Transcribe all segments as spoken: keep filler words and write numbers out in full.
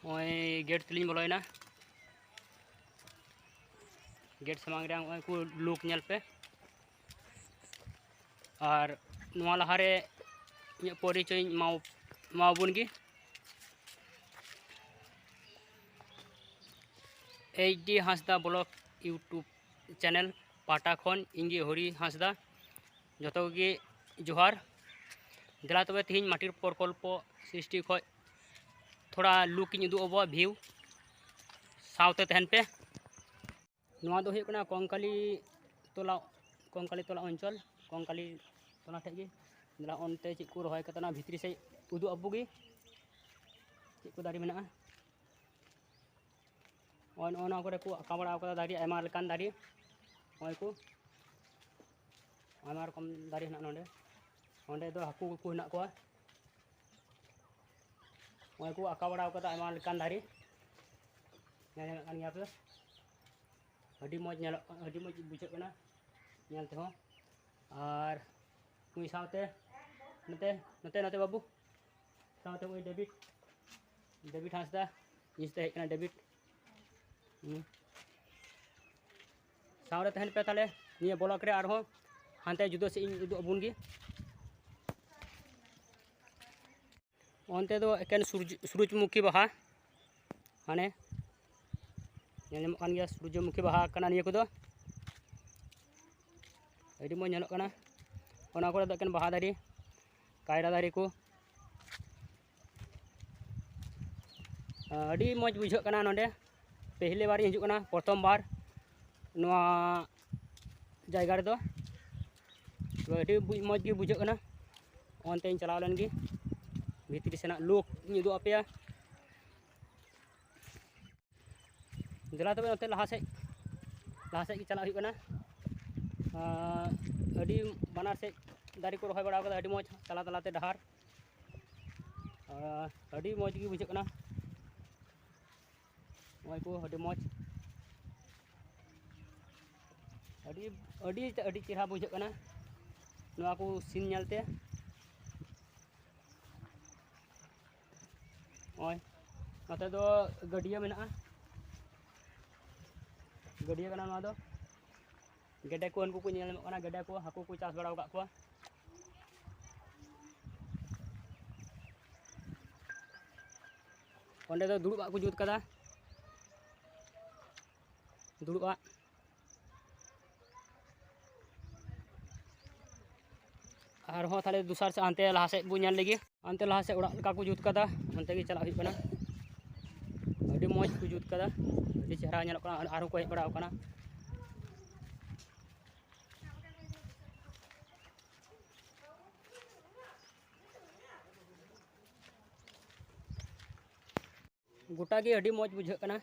ᱱᱚᱜᱼᱚᱭ ᱜᱮᱴ ᱛᱮᱞᱤᱧ ᱵᱚᱞᱚᱭᱮᱱᱟ᱾ ᱜᱮᱴ ᱥᱟᱢᱟᱝ ᱨᱮ ᱱᱚᱜᱼᱚᱭ ᱠᱚ ᱞᱩᱠ ᱧᱮᱞ ᱯᱮ᱾ ᱟᱨ ᱱᱚᱣᱟ ᱞᱟᱦᱟᱨᱮ ᱤᱧᱟᱹᱜ ᱯᱚᱨᱤᱪᱚᱭ ᱤᱧ ᱮᱢᱟᱣ-, ᱮᱢᱟᱣᱟᱵᱚᱱ ᱜᱮ᱾ ᱮᱭᱤᱪ ᱰᱤ ᱦᱟᱸᱥᱫᱟ ᱵᱞᱚᱜ YouTube ᱪᱮᱱᱮᱞ ᱯᱟᱦᱴᱟ ᱠᱷᱚᱱ ᱤᱧ ᱜᱮ ᱦᱚᱨᱤ ᱦᱟᱸᱥᱫᱟ, ᱡᱚᱛᱚ ᱠᱚᱜᱮ ᱡᱚᱦᱟᱨ᱾ ᱫᱮᱞᱟ ᱛᱚᱵᱮ ᱛᱮᱦᱮᱧ ᱢᱟᱴᱤᱨ ᱯᱨᱚᱠᱚᱞᱯᱚ ᱥᱨᱤᱥᱴᱤ ᱠᱷᱚᱱ ᱛᱷᱚᱲᱟ ᱞᱩᱠ ᱤᱧ ᱩᱫᱩᱜ ᱟᱵᱚᱣᱟ, ᱵᱷᱤᱭᱩ ᱥᱟᱶᱛᱮ ᱛᱟᱦᱮᱱ ᱯᱮ᱾ ᱱᱚᱣᱟ ᱫᱚ ᱦᱩᱭᱩᱜ ᱠᱟᱱᱟ ᱠᱚᱝᱠᱟᱞᱤ ᱛᱚᱞᱟ, ᱠᱚᱝᱠᱟᱞᱤ ᱛᱚᱞᱟ ᱚᱧᱪᱚᱞ, ᱠᱚᱝᱠᱟᱞᱤ ᱛᱚᱞᱟ ᱴᱷᱮᱡ ᱜᱮ᱾ ᱫᱮᱞᱟ ᱚᱱᱛᱮ ᱪᱮᱫ ᱠᱚ ᱨᱚᱦᱚᱭ ᱠᱟᱫᱟ, ᱚᱱᱟ ᱵᱷᱤᱛᱨᱤ ᱥᱮᱫ ᱩᱫᱩᱜ ᱟᱵᱚ ᱜᱮ, ᱪᱮᱫ ᱠᱚ ᱫᱟᱨᱮ ᱢᱮᱱᱟᱜᱼᱟ᱾ ᱱᱚᱜᱼᱚᱭ ᱱᱚᱜᱼᱚ ᱱᱚᱣᱟ ᱠᱚᱨᱮ ᱠᱚ ᱟᱸᱠᱟᱣ ᱵᱟᱲᱟ ᱠᱟᱫᱟ ᱫᱟᱨᱮ, ᱟᱭᱢᱟ ᱞᱮᱠᱟᱱ ᱫᱟᱨᱮ᱾ ᱱᱚᱜᱼᱚᱭ ᱠᱚ ᱟᱭᱢᱟ ᱨᱚᱠᱚᱢ ᱫᱟᱨᱮ ᱦᱮᱱᱟᱜᱼᱟ ᱱᱚᱰᱮ᱾ ᱱᱚᱰᱮ ᱫᱚ ᱦᱟᱹᱠᱩ ᱠᱚᱠᱚ ᱦᱮᱱᱟᱜ ᱠᱚᱣᱟ᱾ ᱱᱚᱜᱼᱚᱭ ᱠᱚ ᱟᱸᱠᱟᱣ ᱵᱟᱲᱟ ᱠᱟᱫᱟ ᱟᱭᱢᱟ ᱞᱮᱠᱟᱱ ᱫᱟᱨᱮ, ᱧᱮᱞ ᱧᱟᱢᱚᱜ ᱠᱟᱱ ᱜᱮᱭᱟ ᱯᱮ᱾ ᱟᱹᱰᱤ ᱢᱚᱡᱽ ᱧᱮᱞᱚᱜ ᱠᱟᱱᱟ, ᱟᱹᱰᱤ ᱢᱚᱡᱽ ᱵᱩᱡᱷᱟᱹᱜ ᱠᱟᱱᱟ ᱧᱮᱞ ᱛᱮᱦᱚᱸ᱾ ᱟᱨ ᱩᱱᱤ ᱥᱟᱶᱛᱮ ᱱᱚᱛᱮ, ᱱᱚᱛᱮ, ᱱᱚᱛᱮ ᱵᱟᱹᱵᱩ, ᱥᱟᱶᱛᱮ ᱩᱱᱤ ᱰᱮᱵᱷᱤᱰ, ᱰᱮᱵᱷᱤᱰ ᱦᱟᱸᱥᱫᱟ, ᱤᱧ ᱥᱟᱛᱮ ᱦᱮᱡ ᱠᱟᱱᱟ ᱰᱮᱵᱷᱤᱰ᱾ ᱦᱩᱸ᱾ ᱥᱟᱶᱨᱮ ᱛᱟᱦᱮᱱ ᱯᱮ ᱛᱟᱦᱞᱮ ᱱᱤᱭᱟᱹ ᱵᱞᱚᱜ ᱨᱮ, ᱟᱨᱦᱚᱸ ᱦᱟᱱᱛᱮ ᱡᱩᱫᱟᱹ ᱥᱮᱫ ᱤᱧ ᱩᱫᱩᱜ ᱟᱵᱚᱱ ᱜᱮ᱾ ᱚᱱᱛᱮ ᱫᱚ ᱮᱠᱮᱱ ᱥᱩᱨᱡ-, ᱥᱩᱨᱩᱡᱽᱢᱩᱠᱷᱤ ᱵᱟᱦᱟ, ᱦᱟᱱᱮ ᱧᱮᱞ ᱧᱟᱢᱚᱜ ᱠᱟᱱ ᱜᱮᱭᱟ, ᱥᱩᱨᱡᱚᱢᱩᱠᱷᱤ ᱵᱟᱦᱟ ᱠᱟᱱᱟ ᱱᱤᱭᱟᱹ ᱠᱚᱫᱚ᱾ ᱟᱹᱰᱤ ᱢᱚᱡᱽ ᱧᱮᱞᱚᱜ ᱠᱟᱱᱟ᱾ ᱚᱱᱟ ᱠᱚᱨᱮ ᱫᱚ ᱮᱠᱮᱱ ᱵᱟᱦᱟ ᱫᱟᱨᱮ, ᱠᱟᱭᱨᱟ ᱫᱟᱨᱮ ᱠᱚ᱾ ᱟᱹᱰᱤ ᱢᱚᱡᱽ ᱵᱩᱡᱷᱟᱹᱜ ᱠᱟᱱᱟ ᱱᱚᱰᱮ᱾ ᱯᱮᱦᱞᱮ ᱵᱟᱨ ᱤᱧ ᱦᱤᱡᱩᱜ ᱠᱟᱱᱟ, ᱯᱨᱚᱛᱷᱚᱢ ᱵᱟᱨ ᱱᱚᱣᱟ ᱡᱟᱭᱜᱟ ᱨᱮᱫᱚ᱾ ᱛᱚ, ᱟᱹᱰᱤ ᱵᱩᱡᱽ-, ᱢᱚᱡᱽ ᱜᱮ ᱵᱩᱡᱷᱟᱹᱜ ᱠᱟᱱᱟ᱾ ᱚᱱᱛᱮᱧ ᱪᱟᱞᱟᱣ ᱞᱮᱱ ᱜᱮ, ᱵᱷᱤᱛᱨᱤ ᱥᱮᱱᱟᱜ ᱞᱩᱠ ᱤᱧ ᱩᱫᱩᱜ ᱟᱯᱮᱭᱟ᱾ ᱫᱮᱞᱟ ᱛᱚᱵᱮ ᱱᱚᱛᱮ ᱞᱟᱦᱟ ᱥᱮᱫ, ᱞᱟᱦᱟ ᱥᱮᱫ ᱜᱮ ᱪᱟᱞᱟᱜ ᱦᱩᱭᱩᱜ ᱠᱟᱱᱟ᱾ ᱟᱨ ᱟᱹᱰᱤ ᱵᱟᱱᱟᱨ ᱥᱮᱫ ᱫᱟᱨᱮ ᱠᱚ ᱨᱚᱦᱚᱭ ᱵᱟᱲᱟ ᱠᱟᱫᱟ, ᱟᱹᱰᱤ ᱢᱚᱡᱽ ᱛᱟᱞᱟ ᱛᱟᱞᱟᱛᱮ ᱰᱟᱦᱟᱨ᱾ ᱟᱨ ᱟᱹᱰᱤ ᱢᱚᱡᱽ ᱜᱮ ᱵᱩᱡᱷᱟᱹᱜ ᱠᱟᱱᱟ᱾ ᱱᱚᱜᱼᱚᱭ ᱠᱚ ᱟᱹᱰᱤ ᱢᱚᱡᱽ, ᱟᱹᱰᱤ, ᱟᱹᱰᱤ, ᱟᱹᱰᱤ ᱪᱮᱦᱨᱟ ᱵᱩᱡᱷᱟᱹᱜ ᱠᱟᱱᱟ ᱱᱚᱣᱟ ᱠᱚ ᱥᱤᱱ ᱧᱮᱞᱛᱮ᱾ ᱱᱚᱜᱼᱚᱭ ᱱᱚᱛᱮ ᱫᱚ ᱜᱟᱹᱰᱭᱟᱹ ᱢᱮᱱᱟᱜᱼᱟ, ᱜᱟᱹᱰᱭᱟᱹ ᱠᱟᱱᱟ ᱱᱚᱣᱟ ᱫᱚ᱾ ᱜᱮᱰᱮ ᱠᱚ ᱩᱱᱠᱩ ᱠᱚ ᱧᱮᱞ ᱧᱟᱢᱚᱜ ᱠᱟᱱᱟ, ᱜᱮᱰᱮ ᱠᱚ, ᱦᱟᱹᱠᱩ ᱠᱚ ᱪᱟᱥ ᱵᱟᱲᱟ ᱟᱠᱟᱫ ᱠᱚᱣᱟ᱾ ᱚᱸᱰᱮ ᱫᱚ ᱫᱩᱲᱩᱵ ᱟᱜ ᱠᱚ ᱡᱩᱛ ᱠᱟᱫᱟ, ᱫᱩᱲᱩᱵ ᱟᱜ᱾ ᱟᱨᱦᱚᱸ ᱛᱟᱦᱞᱮ ᱫᱚᱥᱟᱨ ᱥᱮᱫ ᱦᱟᱱᱛᱮ ᱞᱟᱦᱟ ᱥᱮᱫ ᱵᱚᱱ ᱧᱮᱞ ᱞᱮᱜᱮ᱾ ᱦᱟᱱᱛᱮ ᱞᱟᱦᱟ ᱥᱮᱫ ᱚᱲᱟᱜ ᱞᱮᱠᱟ ᱠᱚ ᱡᱩᱛ ᱠᱟᱫᱟ, ᱚᱱᱛᱮ ᱜᱮ ᱪᱟᱞᱟᱜ ᱦᱩᱭᱩᱜ ᱠᱟᱱᱟ᱾ ᱟᱹᱰᱤ ᱢᱚᱡᱽ ᱠᱚ ᱡᱩᱛ ᱠᱟᱫᱟ, ᱟᱹᱰᱤ ᱪᱮᱦᱨᱟ ᱧᱮᱞᱚᱜ ᱠᱟᱱᱟ᱾ ᱟᱨᱦᱚᱸ ᱠᱚ ᱦᱮᱡ ᱵᱟᱲᱟᱣ ᱠᱟᱱᱟ᱾ ᱜᱚᱴᱟ ᱜᱮ ᱟᱹᱰᱤ ᱢᱚᱡᱽ ᱵᱩᱡᱷᱟᱹᱜ ᱠᱟᱱᱟ᱾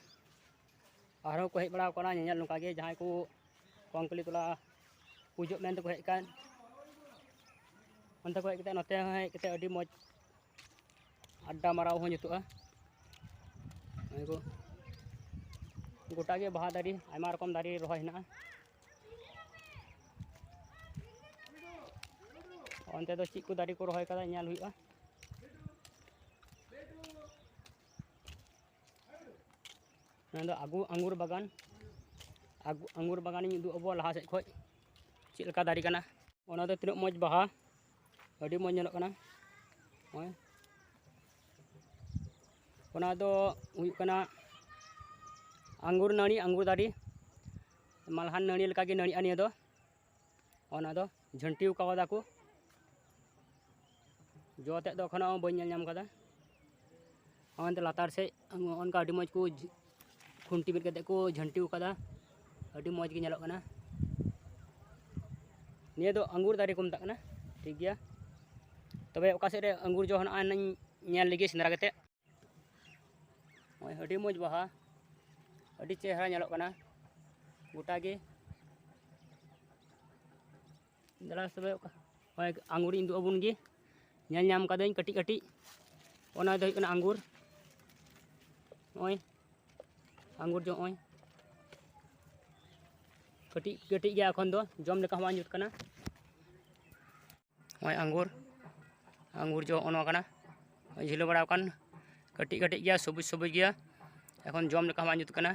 ᱟᱨᱦᱚᱸ ᱠᱚ ᱦᱮᱡ ᱵᱟᱲᱟᱣ ᱠᱟᱱᱟ ᱧᱮᱧᱮᱞ ᱱᱚᱝᱠᱟ ᱜᱮ, ᱡᱟᱦᱟᱸᱭ ᱠᱚ ᱠᱚᱝᱠᱟᱞᱤ ᱛᱚᱞᱟ ᱯᱩᱡᱟᱹᱜ ᱢᱮᱱ ᱛᱮᱠᱚ ᱦᱮᱡ ᱟᱠᱟᱱ, ᱚᱱᱛᱮ ᱠᱚ ᱦᱮᱡ ᱠᱟᱛᱮ ᱱᱚᱛᱮ ᱦᱚᱸ ᱦᱮᱡ ᱠᱟᱛᱮ ᱟᱹᱰᱤ ᱢᱚᱡᱽ ᱟᱰᱰᱟ ᱢᱟᱨᱟᱣ ᱦᱚᱸ ᱡᱩᱛᱩᱜᱼᱟ᱾ ᱱᱚᱜᱼᱚᱭ ᱠᱚ ᱜᱚᱴᱟ ᱜᱮ ᱵᱟᱦᱟ ᱫᱟᱨᱮ, ᱟᱭᱢᱟ ᱨᱚᱠᱚᱢ ᱫᱟᱨᱮ ᱨᱚᱦᱚᱭ ᱦᱮᱱᱟᱜᱼᱟ᱾ ᱚᱱᱛᱮ ᱫᱚ ᱪᱮᱫ ᱠᱚ ᱫᱟᱨᱮ ᱠᱚ ᱨᱚᱦᱚᱭ ᱠᱟᱫᱟ, ᱧᱮᱞ ᱦᱩᱭᱩᱜᱼᱟ᱾ ᱚᱱᱟ ᱫᱚ ᱟᱹᱜᱩ ᱟᱝᱜᱩᱨ ᱵᱟᱜᱟᱱ, ᱟᱹᱜᱩ ᱟᱝᱜᱩᱨ ᱵᱟᱜᱟᱱᱤᱧ ᱩᱫᱩᱜ ᱟᱵᱚᱣᱟ ᱞᱟᱦᱟ ᱥᱮᱫ ᱠᱷᱚᱡ ᱪᱮᱫ ᱞᱮᱠᱟ ᱫᱟᱨᱮ ᱠᱟᱱᱟ᱾ ᱚᱱᱟ ᱫᱚ ᱛᱤᱱᱟᱹᱜ ᱢᱚᱡᱽ ᱵᱟᱦᱟ, ᱟᱹᱰᱤ ᱢᱚᱡᱽ ᱧᱮᱞᱚᱜ ᱠᱟᱱᱟ᱾ ᱱᱚᱜᱼᱚᱭ ᱚᱱᱟ ᱫᱚ ᱦᱩᱭᱩᱜ ᱠᱟᱱᱟ ᱟᱝᱜᱩᱨ ᱱᱟᱹᱲᱤ, ᱟᱝᱜᱩᱨ ᱫᱟᱨᱮ, ᱢᱟᱞᱦᱟᱱ ᱱᱟᱹᱲᱤ ᱞᱮᱠᱟᱜᱮ ᱱᱟᱹᱲᱤᱜᱼᱟ ᱱᱤᱭᱟᱹ ᱫᱚ᱾ ᱚᱱᱟ ᱫᱚ ᱡᱷᱟᱹᱱᱴᱤ ᱠᱟᱣᱫᱟ ᱠᱚ᱾ ᱡᱚ ᱛᱮᱫ ᱫᱚ ᱮᱠᱷᱚᱱᱳ ᱵᱟᱹᱧ ᱧᱮᱞ ᱧᱟᱢ ᱠᱟᱫᱟ᱾ ᱚᱱᱛᱮ ᱞᱟᱛᱟᱨ ᱥᱮᱫ ᱚᱱᱠᱟ ᱟᱹᱰᱤ ᱢᱚᱡᱽ ᱠᱚ ᱡᱷ-, ᱠᱷᱩᱱᱴᱤ ᱵᱤᱫ ᱠᱟᱛᱮ ᱠᱚ ᱡᱷᱟᱹᱱᱴᱤ ᱠᱟᱫᱟ, ᱟᱹᱰᱤ ᱢᱚᱡᱽ ᱜᱮ ᱧᱮᱞᱚᱜ ᱠᱟᱱᱟ᱾ ᱱᱤᱭᱟᱹ ᱫᱚ ᱟᱝᱜᱩᱨ ᱫᱟᱨᱮ ᱠᱚ ᱢᱮᱛᱟᱜ ᱠᱟᱱᱟ, ᱴᱷᱤᱠ ᱜᱮᱭᱟ᱾ ᱛᱚᱵᱮ ᱚᱠᱟ ᱥᱮᱫ ᱨᱮ ᱟᱝᱜᱩᱨ ᱡᱚ ᱦᱮᱱᱟᱜᱼᱟ, ᱚᱱᱟᱧ ᱧᱮᱞ ᱞᱮᱜᱮ ᱥᱮᱸᱫᱽᱨᱟ ᱠᱟᱛᱮ᱾ ᱱᱚᱜᱼᱚᱭ ᱟᱹᱰᱤ ᱢᱚᱡᱽ ᱵᱟᱦᱟ, ᱟᱹᱰᱤ ᱪᱮᱦᱨᱟ ᱧᱮᱞᱚᱜ ᱠᱟᱱᱟ ᱜᱚᱴᱟ ᱜᱮ᱾ ᱫᱮᱞᱟ ᱛᱚᱵᱮ ᱚᱠᱟ, ᱱᱚᱜᱼᱚᱭ ᱟᱝᱜᱩᱨᱤᱧ ᱩᱫᱩᱜ ᱟᱵᱚᱱ ᱜᱮ᱾ ᱧᱮᱞ ᱧᱟᱢ ᱠᱟᱫᱟᱹᱧ ᱠᱟᱹᱴᱤᱡ ᱠᱟᱹᱴᱤᱡ, ᱚᱱᱟ ᱫᱚ ᱦᱩᱭᱩᱜ ᱠᱟᱱᱟ ᱟᱝᱜᱩᱨ᱾ ᱱᱚᱜᱼᱚᱭ ᱟᱝᱜᱩᱨ ᱡᱚ, ᱱᱚᱜᱼᱚᱭ ᱠᱟᱹᱴᱤᱡ ᱠᱟᱹᱴᱤᱡ ᱜᱮᱭᱟ, ᱮᱠᱷᱚᱱ ᱫᱚ ᱡᱚᱢ ᱞᱮᱠᱟ ᱦᱚᱸ ᱵᱟᱝ ᱡᱩᱛ ᱠᱟᱱᱟ᱾ ᱱᱚᱜᱼᱚᱭ ᱟᱝᱜᱩᱨ, ᱟᱝᱜᱩᱨ ᱡᱚ ᱦᱚᱸᱜᱼᱚ ᱱᱚᱣᱟ ᱠᱟᱱᱟ, ᱡᱷᱤᱞᱟᱹ ᱵᱟᱲᱟᱣ ᱟᱠᱟᱱ᱾ ᱠᱟᱹᱴᱤᱡ ᱠᱟᱹᱴᱤᱡ ᱜᱮᱭᱟ, ᱥᱚᱵᱩᱡ ᱥᱚᱵᱩᱡ ᱜᱮᱭᱟ, ᱮᱠᱷᱚᱱ ᱡᱚᱢ ᱞᱮᱠᱟ ᱦᱚᱸ ᱵᱟᱝ ᱡᱩᱛ ᱠᱟᱱᱟ᱾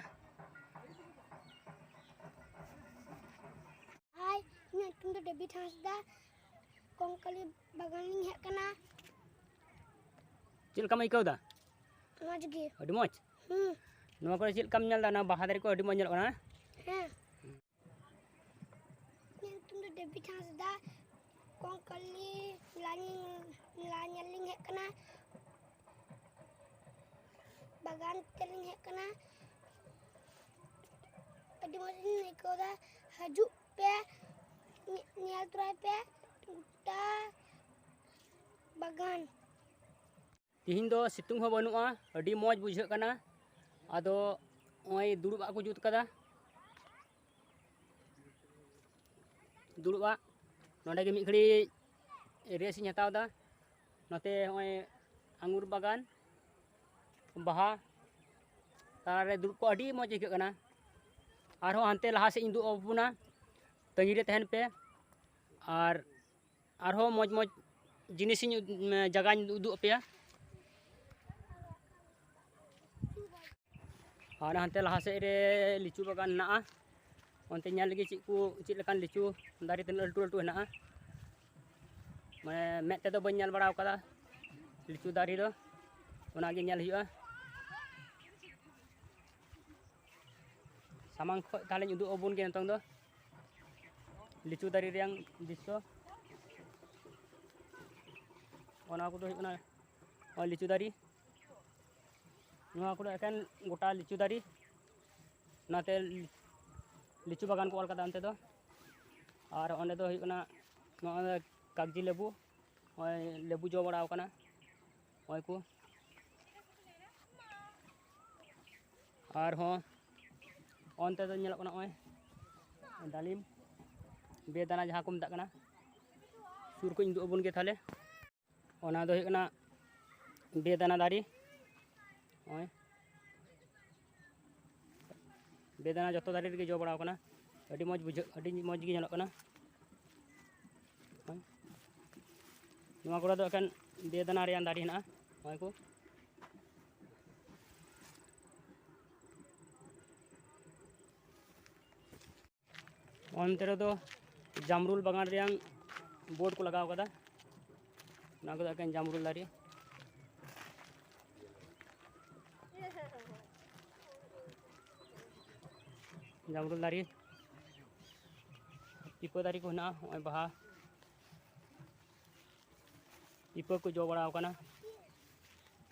ᱦᱟᱭ, ᱤᱧᱟᱹᱜ ᱧᱩᱛᱩᱢ ᱫᱚ ᱰᱮᱵᱷᱤᱰ ᱦᱟᱸᱥᱫᱟ, ᱠᱚᱝᱠᱟᱞᱤ ᱵᱟᱜᱟᱱ ᱞᱤᱧ ᱦᱮᱡ ᱟᱠᱟᱱᱟ᱾ ᱪᱮᱫ ᱞᱮᱠᱟᱢ ᱟᱹᱭᱠᱟᱹᱣ ᱮᱫᱟ? ᱢᱚᱡᱽ ᱜᱮ᱾ ᱟᱹᱰᱤ ᱢᱚᱡᱽ? ᱦᱩᱸ᱾ ᱱᱚᱣᱟ ᱠᱚᱨᱮ ᱪᱮᱫ ᱞᱮᱠᱟᱢ ᱧᱮᱞ ᱮᱫᱟ? ᱚᱱᱟ ᱵᱟᱦᱟ ᱫᱟᱨᱮ ᱠᱚ ᱟᱹᱰᱤ ᱢᱚᱡᱽ ᱧᱮᱞᱚᱜ ᱠᱟᱱᱟ᱾ ᱦᱮᱸ᱾ ᱤᱧᱟᱹᱜ ᱧᱩᱛᱩᱢ ᱫᱚ ᱰᱮᱵᱷᱤᱰ ᱦᱟᱸᱥᱫᱟ, ᱠᱚᱝᱠᱟᱞᱤ ᱞᱟ ᱧᱮᱞ ᱞᱤᱧ ᱦᱮᱡ ᱟᱠᱟᱱᱟ, ᱵᱟᱜᱟᱱ ᱛᱮᱞᱤᱧ ᱦᱮᱡ ᱟᱠᱟᱱᱟ᱾ ᱟᱹᱰᱤ ᱢᱚᱡᱽ ᱞᱤᱧ ᱟᱹᱭᱠᱟᱹᱣ ᱮᱫᱟ᱾ ᱦᱤᱡᱩᱜ ᱯᱮ, ᱧᱮ-, ᱧᱮᱞ ᱛᱚᱨᱟᱭ ᱯᱮ ᱜᱚᱴᱟ ᱵᱟᱜᱟᱱ᱾ ᱛᱤᱦᱤᱧ ᱫᱚ ᱥᱤᱛᱩᱝ ᱦᱚᱸ ᱵᱟᱹᱱᱩᱜᱼᱟ, ᱟᱹᱰᱤ ᱢᱚᱡᱽ ᱵᱩᱡᱷᱟᱹᱜ ᱠᱟᱱᱟ᱾ ᱟᱫᱚ ᱱᱚᱜᱼᱚᱭ ᱫᱩᱲᱩᱵ ᱟᱜ ᱠᱚ ᱡᱩᱛ ᱠᱟᱫᱟ, ᱫᱩᱲᱩᱵ ᱟᱜ᱾ ᱱᱚᱸᱰᱮ ᱜᱮ ᱢᱤᱫ ᱜᱷᱟᱹᱲᱤᱡ ᱨᱮᱥᱴ ᱤᱧ ᱦᱟᱛᱟᱣ ᱮᱫᱟ᱾ ᱱᱚᱛᱮ ᱱᱚᱜᱼᱚᱭ ᱟᱝᱜᱩᱨ ᱵᱟᱜᱟᱱ, ᱵᱟᱦᱟ ᱛᱟᱞᱟᱨᱮ ᱫᱩᱲᱩᱵ ᱠᱚ ᱟᱹᱰᱤ ᱢᱚᱡᱽ ᱟᱹᱭᱠᱟᱹᱜ ᱠᱟᱱᱟ᱾ ᱟᱨᱦᱚᱸ ᱦᱟᱱᱛᱮ ᱞᱟᱦᱟ ᱥᱮᱫ ᱤᱧ ᱩᱫᱩᱜ ᱟᱵᱚᱱᱟ, ᱛᱟᱺᱜᱤ ᱨᱮ ᱛᱟᱦᱮᱱ ᱯᱮ᱾ ᱟᱨ ᱟᱨᱦᱚᱸ ᱢᱚᱡᱽ ᱢᱚᱡᱽ ᱡᱤᱱᱤᱥᱤᱧ ᱩᱫ-, ᱡᱟᱭᱜᱟᱧ ᱩᱫᱩᱜ ᱟᱯᱮᱭᱟ᱾ ᱟᱨ ᱦᱟᱱᱛᱮ ᱞᱟᱦᱟ ᱥᱮᱫ ᱨᱮ ᱞᱤᱪᱩ ᱵᱟᱜᱟᱱ ᱦᱮᱱᱟᱜᱼᱟ᱾ ᱚᱱᱛᱮ ᱧᱮᱞ ᱞᱟᱹᱜᱤᱫ ᱪᱮᱫ ᱠᱚ, ᱪᱮᱫ ᱞᱮᱠᱟᱱ ᱞᱤᱪᱩ ᱫᱟᱨᱮ ᱛᱤᱱᱟᱹᱜ ᱞᱟᱹᱴᱩ ᱞᱟᱹᱴᱩ ᱦᱮᱱᱟᱜᱼᱟ, ᱢᱟᱱᱮ ᱢᱮᱫ ᱛᱮᱫᱚ ᱵᱟᱹᱧ ᱧᱮᱞ ᱵᱟᱲᱟ ᱟᱠᱟᱫᱟ ᱞᱤᱪᱩ ᱫᱟᱨᱮ ᱫᱚ, ᱚᱱᱟᱜᱮ ᱧᱮᱞ ᱦᱩᱭᱩᱜᱼᱟ᱾ ᱥᱟᱢᱟᱝ ᱠᱷᱚᱡ ᱛᱟᱦᱞᱮᱧ ᱩᱫᱩᱜ ᱟᱵᱚᱱ ᱜᱮ ᱱᱤᱛᱚᱝ ᱫᱚ ᱞᱤᱪᱩ ᱫᱟᱨᱮ ᱨᱮᱭᱟᱝ ᱫᱨᱤᱥᱥᱚ᱾ ᱚᱱᱟ ᱠᱚᱫᱚ ᱦᱩᱭᱩᱜ ᱠᱟᱱᱟ ᱱᱚᱜᱼᱚᱭ ᱞᱤᱪᱩ ᱫᱟᱨᱮ, ᱱᱚᱣᱟ ᱠᱚᱫᱚ ᱮᱠᱮᱱ ᱜᱚᱴᱟ ᱞᱤᱪᱩ ᱫᱟᱨᱮ, ᱚᱱᱟᱛᱮ ᱞᱤᱪᱩ ᱵᱟᱜᱟᱱ ᱠᱚ ᱚᱞ ᱠᱟᱫᱟ ᱚᱱᱛᱮ ᱫᱚ᱾ ᱟᱨ ᱚᱸᱰᱮ ᱫᱚ ᱦᱩᱭᱩᱜ ᱠᱟᱱᱟ ᱱᱚᱜᱼᱚᱭ ᱠᱟᱜᱽᱡᱤ ᱞᱮᱵᱩ, ᱱᱚᱜᱼᱚᱭ ᱞᱮᱵᱩ ᱡᱚ ᱵᱟᱲᱟᱣ ᱠᱟᱱᱟ ᱱᱚᱜᱼᱚᱭ ᱠᱚ᱾ ᱟᱨᱦᱚᱸ ᱚᱱᱛᱮ ᱫᱚ ᱧᱮᱞᱚᱜ ᱠᱟᱱᱟ ᱱᱚᱜᱼᱚᱭ ᱰᱟᱞᱤᱢ, ᱵᱮᱫᱟᱱᱟ ᱡᱟᱦᱟᱸ ᱠᱚ ᱢᱮᱛᱟᱜ ᱠᱟᱱᱟ᱾ ᱥᱩᱨ ᱠᱷᱚᱡ ᱤᱧ ᱩᱫᱩᱜ ᱟᱵᱚᱱ ᱜᱮ ᱛᱟᱦᱞᱮ᱾ ᱚᱱᱟ ᱫᱚ ᱦᱩᱭᱩᱜ ᱠᱟᱱᱟ ᱵᱮᱫᱟᱱᱟ ᱫᱟᱨᱮ᱾ ᱱᱚᱜᱼᱚᱭ ᱵᱮᱫᱟᱱᱟ ᱡᱚᱛᱚ ᱫᱟᱨᱮ ᱨᱮᱜᱮ ᱡᱚ ᱵᱟᱲᱟᱣ ᱠᱟᱱᱟ᱾ ᱟᱹᱰᱤ ᱢᱚᱡᱽ ᱵᱩᱡᱷᱟᱹᱜ, ᱟᱹᱰᱤ ᱢᱚᱡᱽ ᱜᱮ ᱧᱮᱞᱚᱜ ᱠᱟᱱᱟ᱾ ᱱᱚᱜᱼᱚᱭ ᱱᱚᱣᱟ ᱠᱚᱨᱮ ᱫᱚ ᱮᱠᱮᱱ ᱵᱮᱫᱟᱱᱟ ᱨᱮᱭᱟᱜ ᱫᱟᱨᱮ ᱦᱮᱱᱟᱜᱼᱟ᱾ ᱱᱚᱜᱼᱚᱭ ᱠᱚ ᱚᱱᱛᱮ ᱨᱮᱫᱚ ᱡᱟᱢᱨᱩᱞ ᱵᱟᱜᱟᱱ ᱨᱮᱭᱟᱝ ᱵᱳᱨᱰ ᱠᱚ ᱞᱟᱜᱟᱣ ᱠᱟᱫᱟ᱾ ᱚᱱᱟ ᱠᱚᱫᱚ ᱮᱠᱮᱱ ᱡᱟᱢᱨᱩᱞ ᱫᱟᱨᱮ, ᱡᱟᱢᱨᱩᱞ ᱫᱟᱨᱮ, ᱯᱤᱯᱟᱹ ᱫᱟᱨᱮ ᱠᱚ ᱦᱮᱱᱟᱜᱼᱟ᱾ ᱱᱚᱜᱼᱚᱭ ᱵᱟᱦᱟ, ᱯᱤᱯᱟᱹ ᱠᱚ ᱡᱚ ᱵᱟᱲᱟᱣ ᱠᱟᱱᱟ,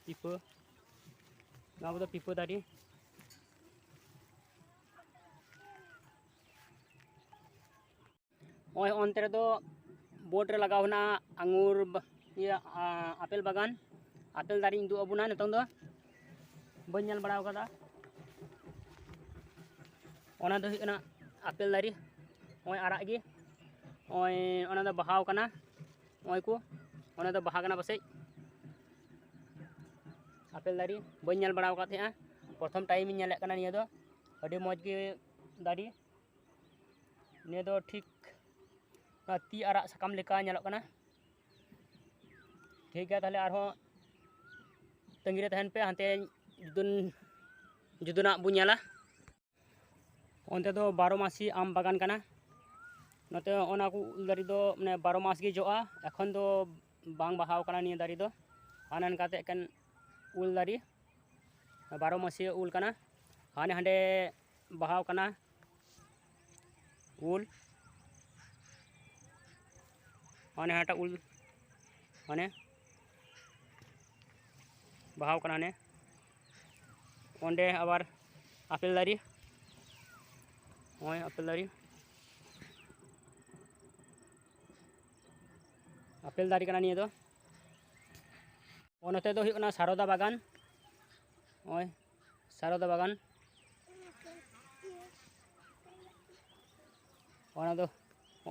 ᱯᱤᱯᱟᱹ, ᱱᱚᱣᱟ ᱠᱚᱫᱚ ᱯᱤᱯᱟᱹ ᱫᱟᱨᱮ᱾ ᱱᱚᱜᱼᱚᱭ ᱚᱱᱛᱮ ᱨᱮᱫᱚ ᱵᱳᱨᱰ ᱨᱮ ᱞᱟᱜᱟᱣ ᱦᱮᱱᱟᱜᱼᱟ ᱟᱝᱜᱩᱨ ᱵᱟ-, ᱤᱭᱟᱹ, ᱟ, ᱟᱯᱮᱞ ᱵᱟᱜᱟᱱ᱾ ᱟᱯᱮᱞ ᱫᱟᱨᱮᱧ ᱩᱫᱩᱜ ᱟᱵᱚᱱᱟ ᱱᱤᱛᱚᱝ ᱫᱚ, ᱵᱟᱹᱧ ᱧᱮᱞ ᱵᱟᱲᱟᱣ ᱠᱟᱫᱟ᱾ ᱚᱱᱟ ᱫᱚ ᱦᱩᱭᱩᱜ ᱠᱟᱱᱟ ᱟᱯᱮᱞ ᱫᱟᱨᱮ, ᱱᱚᱜᱼᱚᱭ ᱟᱨᱟᱜ ᱜᱮ, ᱱᱚᱜᱼᱚᱭ ᱚᱱᱟ ᱫᱚ ᱵᱟᱦᱟᱣ ᱠᱟᱱᱟ, ᱱᱚᱜᱼᱚᱭ ᱠᱚ, ᱚᱱᱟ ᱫᱚ ᱵᱟᱦᱟ ᱠᱟᱱᱟ ᱯᱟᱥᱮᱡ᱾ ᱟᱯᱮᱞ ᱫᱟᱨᱮ ᱵᱟᱹᱧ ᱧᱮᱞ ᱵᱟᱲᱟᱣ ᱟᱠᱟᱫ ᱛᱟᱦᱮᱸᱜᱼᱟ, ᱯᱨᱚᱛᱷᱚᱢ ᱴᱟᱭᱤᱢ ᱤᱧ ᱧᱮᱞᱮᱫ ᱠᱟᱱᱟ ᱱᱤᱭᱟᱹ ᱫᱚ᱾ ᱟᱹᱰᱤ ᱢᱚᱡᱽ ᱜᱮ ᱫᱟᱨᱮ᱾ ᱱᱤᱭᱟᱹ ᱫᱚ ᱴᱷᱤᱠ ᱚᱱᱟ ᱛᱤ ᱟᱨᱟᱜ ᱥᱟᱠᱟᱢ ᱞᱮᱠᱟ ᱧᱮᱞᱚᱜ ᱠᱟᱱᱟ᱾ ᱴᱷᱤᱠ ᱜᱮᱭᱟ, ᱛᱟᱦᱞᱮ ᱟᱨᱦᱚᱸ ᱛᱟᱺᱜᱤ ᱨᱮ ᱛᱟᱦᱮᱱ ᱯᱮ, ᱦᱟᱱᱛᱮ ᱡᱩᱫᱟᱹᱱ, ᱡᱩᱫᱟᱹᱱᱟᱜ ᱵᱚᱱ ᱧᱮᱞᱟ᱾ ᱚᱱᱛᱮ ᱫᱚ ᱵᱟᱨᱚ ᱢᱟᱥᱤ ᱟᱢ ᱵᱟᱜᱟᱱ ᱠᱟᱱᱟ᱾ ᱱᱚᱛᱮ ᱚᱱᱟ ᱠᱚ ᱩᱞ ᱫᱟᱨᱮ ᱫᱚ ᱢᱟᱱᱮ ᱵᱟᱨᱚ ᱢᱟᱥ ᱜᱮ ᱡᱚᱜᱼᱟ᱾ ᱮᱠᱷᱚᱱ ᱫᱚ ᱵᱟᱝ ᱵᱟᱦᱟᱣ ᱠᱟᱱᱟ ᱱᱤᱭᱟᱹ ᱫᱟᱨᱮ ᱫᱚ, ᱦᱟᱱᱟ ᱱᱚᱝᱠᱟᱛᱮ ᱮᱠᱮᱱ ᱩᱞ ᱫᱟᱨᱮ, ᱵᱟᱨᱚ ᱢᱟᱥᱤᱭᱟᱹ ᱩᱞ ᱠᱟᱱᱟ᱾ ᱦᱟᱱᱮ ᱦᱟᱸᱰᱮ ᱵᱟᱦᱟᱣ ᱠᱟᱱᱟ ᱩᱞ, ᱦᱟᱱᱮ ᱦᱟᱱᱟᱴᱟᱜ ᱩᱞ, ᱦᱟᱱᱮ ᱵᱟᱦᱟᱣ ᱠᱟᱱᱟ ᱦᱟᱱᱮ᱾ ᱚᱸᱰᱮ ᱟᱵᱟᱨ ᱟᱯᱮᱞ ᱫᱟᱨᱮ, ᱱᱚᱜᱼᱚᱭ ᱟᱯᱮᱞ ᱫᱟᱨᱮ, ᱟᱯᱮᱞ ᱫᱟᱨᱮ ᱠᱟᱱᱟ ᱱᱤᱭᱟᱹ ᱫᱚ᱾ ᱚ, ᱱᱚᱛᱮ ᱫᱚ ᱦᱩᱭᱩᱜ ᱠᱟᱱᱟ ᱥᱟᱨᱚᱫᱟ ᱵᱟᱜᱟᱱ᱾ ᱱᱚᱜᱼᱚᱭ ᱥᱟᱨᱚᱫᱟ ᱵᱟᱜᱟᱱ᱾ ᱚᱱᱟ ᱫᱚ,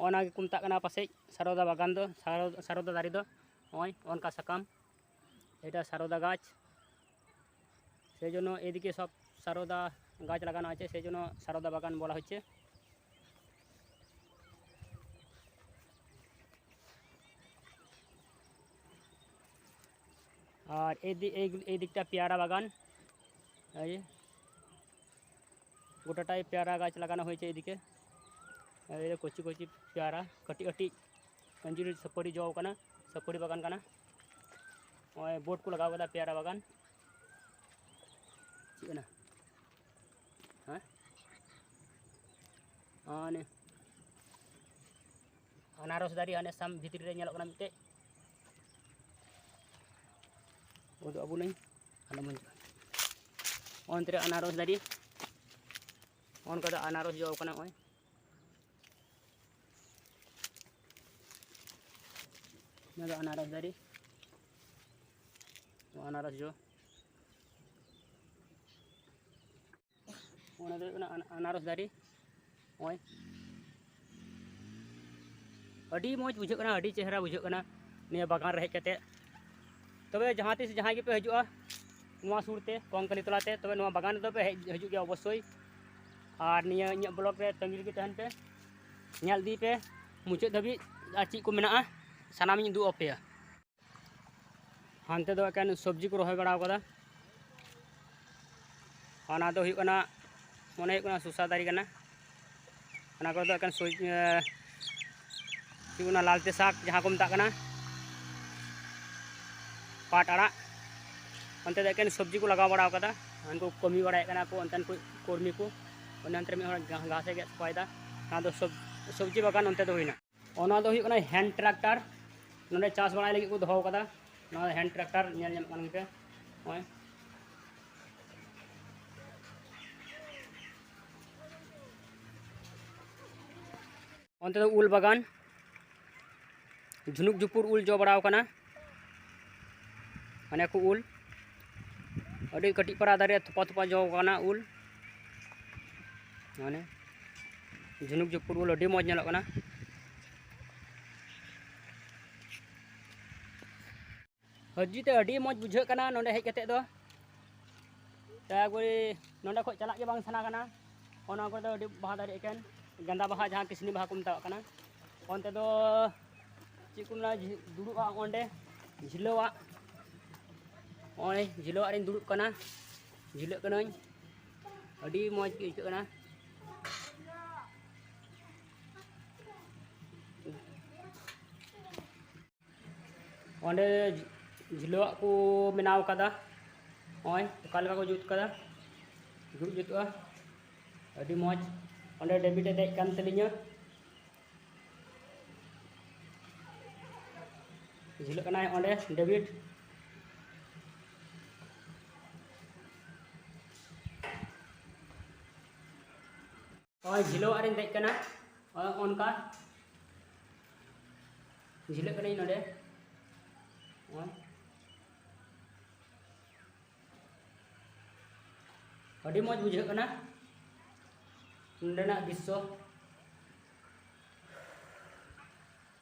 ᱚᱱᱟ ᱜᱮᱠᱚ ᱢᱮᱛᱟᱜ ᱠᱟᱱᱟ ᱯᱟᱥᱮᱡ ᱥᱟᱨᱚᱫᱟ ᱵᱟᱜᱟᱱ ᱫᱚ, ᱥᱟᱨᱚ-, ᱥᱟᱨᱚᱫᱟ ᱫᱟᱨᱮ ᱫᱚ᱾ ᱱᱚᱜᱼᱚᱭ ᱚᱱᱠᱟ ᱥᱟᱠᱟᱢ, ᱮᱴᱟ ᱥᱟᱨᱚᱫᱟ ᱜᱟᱪᱷ᱾ ᱥᱮᱭ ᱡᱚᱱᱱᱚ ᱮᱫᱤᱠᱮ ᱥᱚᱵ ᱥᱟᱨᱚᱫᱟ ᱜᱟᱪᱷ ᱞᱟᱜᱟᱱᱟ ᱟᱪᱷᱮ, ᱥᱮᱭ ᱡᱚᱱᱱᱚ ᱥᱟᱨᱚᱫᱟ ᱵᱟᱜᱟᱱ ᱵᱚᱞᱟ ᱦᱚᱪᱪᱷᱮ। আর এই দি-, এই, এই দিকটা পেয়ারা বাগান, এই গোটাটাই পেয়ারা গাছ লাগানো হয়েছে এদিকে। ᱮᱭ ᱠᱚᱪᱤ ᱠᱚᱪᱤ ᱯᱮᱭᱟᱨᱟ, ᱠᱟᱹᱴᱤᱡ ᱠᱟᱹᱴᱤᱡ ᱟᱸᱡᱤᱨ ᱥᱟᱹᱯᱟᱹᱨᱤ ᱡᱚ ᱠᱟᱱᱟ, ᱥᱟᱹᱯᱟᱹᱨᱤ ᱵᱟᱜᱟᱱ ᱠᱟᱱᱟ᱾ ᱱᱚᱜᱼᱚᱭ ᱵᱳᱨᱰ ᱠᱚ ᱞᱟᱜᱟᱣ ᱠᱟᱫᱟ, ᱯᱮᱭᱟᱨᱟ ᱵᱟᱜᱟᱱ᱾ ᱪᱮᱫ ᱠᱟᱱᱟ? ᱦᱮᱸ? ᱦᱟᱱᱮ ᱟᱱᱟᱨᱚᱥ ᱫᱟᱨᱮ ᱦᱟᱱᱮ ᱥᱟᱢ ᱵᱷᱤᱛᱨᱤ ᱨᱮ ᱧᱮᱞᱚᱜ ᱠᱟᱱᱟ ᱢᱤᱫᱴᱮᱡ᱾ ᱩᱫᱩᱜ ᱟᱵᱚᱱᱟᱹᱧ, ᱟᱞᱚᱢ ᱦᱤᱡᱩᱜᱼᱟ᱾ ᱚᱱᱛᱮ ᱨᱮ ᱟᱱᱟᱨᱚᱥ ᱫᱟᱨᱮ, ᱚᱱᱠᱟ ᱫᱚ ᱟᱱᱟᱨᱚᱥ ᱡᱚ ᱠᱟᱱᱟ᱾ ᱱᱚᱜᱼᱚᱭ ᱱᱚᱣᱟ ᱫᱚ ᱟᱱᱟᱨᱚᱥ ᱫᱟᱨᱮ, ᱱᱚᱣᱟ ᱟᱱᱟᱨᱚᱥ ᱡᱚ᱾ ᱚᱱᱟ ᱫᱚ ᱦᱩᱭᱩᱜ ᱠᱟᱱᱟ ᱟᱱ-, ᱟᱱᱟᱨᱚᱥ ᱫᱟᱨᱮ᱾ ᱱᱚᱜᱼᱚᱭ ᱟᱹᱰᱤ ᱢᱚᱡᱽ ᱵᱩᱡᱷᱟᱹᱜ ᱠᱟᱱᱟ, ᱟᱹᱰᱤ ᱪᱮᱦᱨᱟ ᱵᱩᱡᱷᱟᱹᱜ ᱠᱟᱱᱟ ᱱᱤᱭᱟᱹ ᱵᱟᱜᱟᱱ ᱨᱮ ᱦᱮᱡ ᱠᱟᱛᱮ᱾ ᱛᱚᱵᱮ ᱡᱟᱦᱟᱸ ᱛᱤᱥ ᱡᱟᱦᱟᱸᱭ ᱜᱮᱯᱮ ᱦᱤᱡᱩᱜᱼᱟ ᱱᱚᱣᱟ ᱥᱩᱨ ᱛᱮ, ᱠᱚᱝᱠᱟᱞᱤ ᱛᱚᱞᱟ ᱛᱮ, ᱛᱚᱵᱮ ᱱᱚᱣᱟ ᱵᱟᱜᱟᱱ ᱨᱮᱫᱚ ᱯᱮ ᱦᱮᱡ ᱦᱤᱡᱩᱜ ᱜᱮᱭᱟ ᱚᱵᱚᱥᱥᱳᱭ᱾ ᱟᱨ ᱱᱤᱭᱟᱹ ᱤᱧᱟᱹᱜ ᱵᱞᱚᱜ ᱨᱮ ᱛᱟᱺᱜᱤ ᱨᱮᱜᱮ ᱛᱟᱦᱮᱱ ᱯᱮ, ᱧᱮᱞ ᱤᱫᱤᱭ ᱯᱮ ᱢᱩᱪᱟᱹᱫ ᱫᱷᱟᱹᱵᱤᱡ, ᱟᱨ ᱪᱮᱫ ᱠᱚ ᱢᱮᱱᱟᱜᱼᱟ ᱥᱟᱱᱟᱢ ᱤᱧ ᱩᱫᱩᱜ ᱟᱯᱮᱭᱟ᱾ ᱦᱟᱱᱛᱮ ᱫᱚ ᱮᱠᱮᱱ ᱥᱚᱵᱽᱡᱤ ᱠᱚ ᱨᱚᱦᱚᱭ ᱵᱟᱲᱟ ᱟᱠᱟᱫᱟ᱾ ᱚᱱᱟ ᱫᱚ ᱦᱩᱭᱩᱜ ᱠᱟᱱᱟ, ᱢᱚᱱᱮ ᱦᱩᱭᱩᱜ ᱠᱟᱱᱟ ᱥᱚᱥᱟ ᱫᱟᱨᱮ ᱠᱟᱱᱟ᱾ ᱚᱱᱟ ᱠᱚᱨᱮ ᱫᱚ ᱮᱠᱮᱱ ᱥᱚᱡ-, ᱮ, ᱪᱮᱫ ᱠᱚ ᱢᱮᱱᱟ, ᱞᱟᱞᱛᱮ ᱥᱟᱠ ᱡᱟᱦᱟᱸ ᱠᱚ ᱢᱮᱛᱟᱜ ᱠᱟᱱᱟ, ᱯᱟᱴ ᱟᱲᱟᱜ᱾ ᱚᱱᱛᱮ ᱫᱚ ᱮᱠᱮᱱ ᱥᱚᱵᱽᱡᱤ ᱠᱚ ᱞᱟᱜᱟᱣ ᱵᱟᱲᱟ ᱟᱠᱟᱫᱟ᱾ ᱩᱱᱠᱩ ᱠᱟᱹᱢᱤ ᱵᱟᱲᱟᱭᱮᱫ ᱠᱟᱱᱟ ᱠᱚ ᱚᱱᱛᱮᱱ ᱠᱚ ᱠᱚᱨᱢᱤ ᱠᱚ᱾ ᱚᱱᱮ ᱚᱱᱛᱮ ᱨᱮ ᱢᱤᱫ ᱦᱚᱲ ᱜᱷᱟ-, ᱜᱷᱟᱥ ᱮ ᱜᱮᱫ ᱥᱟᱯᱷᱟᱭᱮᱫᱟ᱾ ᱚᱱᱟ ᱫᱚ ᱥᱚᱵᱽ-, ᱥᱚᱵᱽᱡᱤ ᱵᱟᱜᱟᱱ ᱚᱱᱛᱮ ᱫᱚ ᱦᱩᱭᱱᱟ᱾ ᱚᱱᱟ ᱫᱚ ᱦᱩᱭᱩᱜ ᱠᱟᱱᱟ hand tractor, ᱱᱚᱰᱮ ᱪᱟᱥ ᱵᱟᱲᱟᱭ ᱞᱟᱹᱜᱤᱫ ᱠᱚ ᱫᱚᱦᱚ ᱠᱟᱫᱟ᱾ ᱱᱚᱣᱟ hand tractor ᱧᱮᱞ ᱧᱟᱢᱚᱜ ᱠᱟᱱ ᱜᱮᱯᱮ, ᱱᱚᱜᱼᱚᱭ᱾ ᱚᱱᱛᱮ ᱫᱚ ᱩᱞ ᱵᱟᱜᱟᱱ, ᱡᱷᱩᱱᱩᱠ ᱡᱷᱩᱯᱩᱨ ᱩᱞ ᱡᱚ ᱵᱟᱲᱟᱣ ᱠᱟᱱᱟ᱾ ᱦᱟᱱᱮ ᱠᱚ ᱩᱞ, ᱟᱹᱰᱤ ᱠᱟᱹᱴᱤᱡ ᱯᱟᱨᱟ ᱫᱟᱨᱮ, ᱛᱷᱚᱯᱟ ᱛᱷᱚᱯᱟ ᱡᱚ ᱠᱟᱱᱟ ᱩᱞ᱾ ᱢᱟᱱᱮ ᱡᱷᱤᱱᱩᱠ ᱡᱷᱩᱯᱩᱨ ᱩᱞ ᱟᱹᱰᱤ ᱢᱚᱡᱽ ᱧᱮᱞᱚᱜ ᱠᱟᱱᱟ᱾ ᱦᱟᱹᱡᱤ ᱛᱮ ᱟᱹᱰᱤ ᱢᱚᱡᱽ ᱵᱩᱡᱷᱟᱹᱜ ᱠᱟᱱᱟ ᱱᱚᱰᱮ ᱦᱮᱡ ᱠᱟᱛᱮ ᱫᱚ᱾ ᱛᱟᱨᱯᱚᱨᱮ ᱱᱚᱰᱮ ᱠᱷᱚᱡ ᱪᱟᱞᱟᱜ ᱜᱮ ᱵᱟᱝ ᱥᱟᱱᱟ ᱠᱟᱱᱟ᱾ ᱚᱱᱟ ᱠᱚᱨᱮ ᱫᱚ ᱟᱹᱰᱤ ᱵᱟᱦᱟ ᱫᱟᱨᱮ ᱮᱠᱮᱱ ᱜᱟᱸᱫᱟ ᱵᱟᱦᱟ, ᱡᱟᱦᱟᱸ ᱠᱤᱥᱱᱤ ᱵᱟᱦᱟ ᱠᱚ ᱢᱮᱛᱟᱣᱟᱜ ᱠᱟᱱᱟ᱾ ᱚᱱᱛᱮ ᱫᱚ ᱪᱮᱫ ᱠᱚ ᱢᱮᱱᱟ, ᱡᱷᱤ-, ᱫᱩᱲᱩᱵᱼᱟ ᱚᱸᱰᱮ ᱡᱷᱤᱞᱟᱹᱣᱟᱜ᱾ ᱱᱚᱜᱼᱚᱭ ᱡᱷᱤᱞᱟᱹᱣᱟᱜ ᱨᱤᱧ ᱫᱩᱲᱩᱵ ᱠᱟᱱᱟ, ᱡᱷᱤᱞᱟᱹᱜ ᱠᱟᱹᱱᱟᱹᱧ, ᱟᱹᱰᱤ ᱢᱚᱡᱽ ᱜᱮ ᱟᱹᱭᱠᱟᱹᱜ ᱠᱟᱱᱟ᱾ ᱚᱸᱰᱮ ᱡᱷᱤᱞᱟᱹᱣᱟᱜ ᱠᱚ ᱵᱮᱱᱟᱣ ᱠᱟᱫᱟ᱾ ᱱᱚᱜᱼᱚᱭ ᱚᱠᱟ ᱞᱮᱠᱟ ᱠᱚ ᱡᱩᱛ ᱠᱟᱫᱟ, ᱡᱩᱛ ᱡᱩᱛᱩᱜᱼᱟ, ᱟᱹᱰᱤ ᱢᱚᱡᱽ᱾ ᱚᱸᱰᱮ ᱰᱮᱵᱷᱤᱰ ᱮ ᱫᱮᱡ ᱠᱟᱱ ᱛᱟᱹᱞᱤᱧᱟ, ᱡᱷᱤᱞᱟᱹᱜ ᱠᱟᱱᱟᱭ ᱚᱸᱰᱮ ᱰᱮᱵᱷᱤᱰ᱾ ᱱᱚᱜᱼᱚᱭ ᱡᱷᱤᱞᱟᱹᱣᱟᱜ ᱨᱤᱧ ᱫᱮᱡ ᱠᱟᱱᱟ᱾ ᱱᱚᱜᱼᱚᱭ ᱚᱱᱠᱟ ᱡᱷᱤᱞᱟᱹᱜ ᱠᱟᱹᱱᱟᱹᱧ ᱱᱚᱰᱮ᱾ ᱱᱚᱜᱼᱚᱭ ᱟᱹᱰᱤ ᱢᱚᱡᱽ ᱵᱩᱡᱷᱟᱹᱜ ᱠᱟᱱᱟ ᱱᱚᱰᱮᱱᱟᱜ ᱫᱨᱤᱥᱥᱚ᱾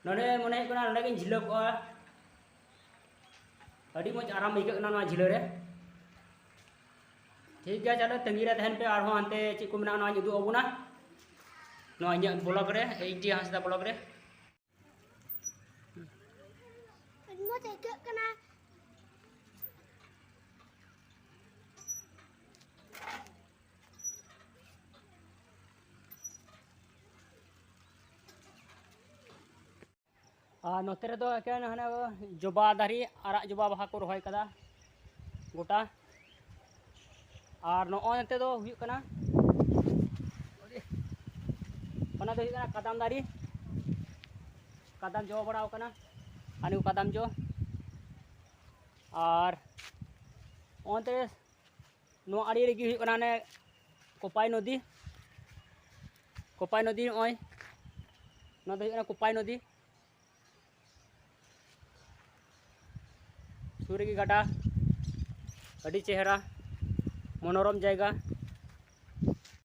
ᱱᱚᱰᱮ ᱢᱚᱱᱮ ᱦᱩᱭᱩᱜ ᱠᱟᱱᱟ ᱱᱚᱰᱮ ᱜᱤᱧ ᱡᱷᱤᱞᱟᱹ ᱠᱚᱜᱼᱟ᱾ ᱟᱹᱰᱤ ᱢᱚᱡᱽ ᱟᱨᱟᱢ ᱟᱹᱭᱠᱟᱹᱜ ᱠᱟᱱᱟ ᱱᱚᱣᱟ ᱡᱷᱤᱞᱟᱹ ᱨᱮ᱾ ᱴᱷᱤᱠ ᱜᱮᱭᱟ, ᱪᱚᱞᱚ ᱛᱟᱺᱜᱤ ᱨᱮ ᱛᱟᱦᱮᱱ ᱯᱮ, ᱟᱨᱦᱚᱸ ᱦᱟᱱᱛᱮ ᱪᱮᱫ ᱠᱚ ᱢᱮᱱᱟᱜᱼᱟ ᱱᱚᱣᱟᱧ ᱩᱫᱩᱜ ᱟᱵᱚᱱᱟ ᱱᱚᱣᱟ ᱤᱧᱟᱹᱜ ᱵᱞᱚᱜ ᱨᱮ, ᱮᱭᱤᱪ ᱰᱤ ᱦᱟᱸᱥᱫᱟ ᱵᱞᱚᱜ ᱨᱮ᱾ ᱟᱹᱰᱤ ᱢᱚᱡᱽ ᱟᱹᱭᱠᱟᱹᱜ ᱠᱟᱱᱟ᱾ ᱟᱨ ᱱᱚᱛᱮ ᱨᱮᱫᱚ ᱮᱠᱮᱱ ᱦᱟᱱᱮ ᱡᱚᱵᱟ ᱫᱟᱨᱮ, ᱟᱨᱟᱜ ᱡᱚᱵᱟ ᱵᱟᱦᱟ ᱠᱚ ᱨᱚᱦᱚᱭ ᱠᱟᱫᱟ ᱜᱚᱴᱟ᱾ ᱟᱨ ᱱᱚᱜᱼᱚᱭ ᱱᱚᱛᱮ ᱫᱚ ᱦᱩᱭᱩᱜ ᱠᱟᱱᱟ, ᱚᱱᱟ ᱫᱚ ᱦᱩᱭᱩᱜ ᱠᱟᱱᱟ ᱠᱟᱫᱟᱢ ᱫᱟᱨᱮ, ᱠᱟᱫᱟᱢ ᱡᱚ ᱵᱟᱲᱟᱣ ᱠᱟᱱᱟ, ᱟᱨ ᱱᱤᱭᱟᱹ ᱠᱟᱫᱟᱢ ᱡᱚ᱾ ᱟᱨ ᱚᱱᱛᱮ ᱱᱚᱣᱟ ᱟᱲᱮ ᱨᱮᱜᱮ ᱦᱩᱭᱩᱜ ᱠᱟᱱᱟ ᱚᱱᱮ ᱠᱳᱯᱟᱭ ᱱᱚᱫᱤ, ᱠᱳᱯᱟᱭ ᱱᱚᱫᱤ ᱱᱚᱜᱼᱚᱭ ᱱᱚᱣᱟ ᱫᱚ ᱦᱩᱭᱩᱜ ᱠᱟᱱᱟ ᱠᱳᱯᱟᱭ ᱱᱚᱫᱤ᱾ ᱥᱩᱨ ᱨᱮᱜᱮ ᱜᱟᱰᱟ, ᱟᱹᱰᱤ ᱪᱮᱦᱨᱟ ᱢᱚᱱᱳᱨᱚᱢ ᱡᱟᱭᱜᱟ᱾